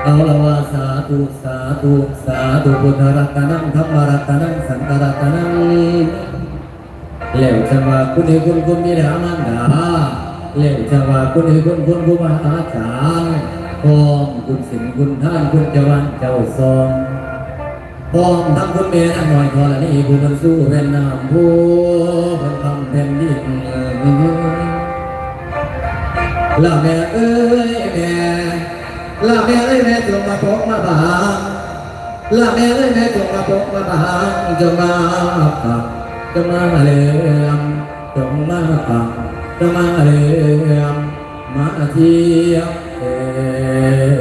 ເອົາລະວ່າ ສາທຸ ສາທຸ ສາທຸ ພຸດທະລັດຕະນັງ ທຳມະລັດຕະນັງ ສັງຄະລັດຕະນັງ. ແລ້ວຈັ່ງວ່າຄຸນເອີຍຄຸນ ຄຸນບິດາມານດາ ແລ້ວຈັ່ງວ່າຄຸນເອີຍຄຸນ ຄຸນຄູບາອາຈານ ພ້ອມຄຸນສິນຄຸນທານ ຄຸນເຈົ້າບ້ານເຈົ້າຊ່ອງ ພ້ອມທັງຄຸນແມ່ນາງນ້ອຍທໍລະນີ ຜູ້ເພິ່ນສູ່ແຜ່ນນ້ຳ ຜູ້ເພິ່ນຄຳແຜ່ນດິນ. ລະແມ່ເອີຍແມ່ ລະແມ່ເອີຍແມ່ ຈົ່ງມາປົກມາບັງ ລະແມ່ເອີຍແມ່ ຈົ່ງມາປົກມາບັງ ຈົ່ງມາປັກ ຈົ່ງມາເຫຼືອມ ຈົ່ງມາປັກ ຈົ່ງມາເຫຼືອມ ມາທຽບເອີ.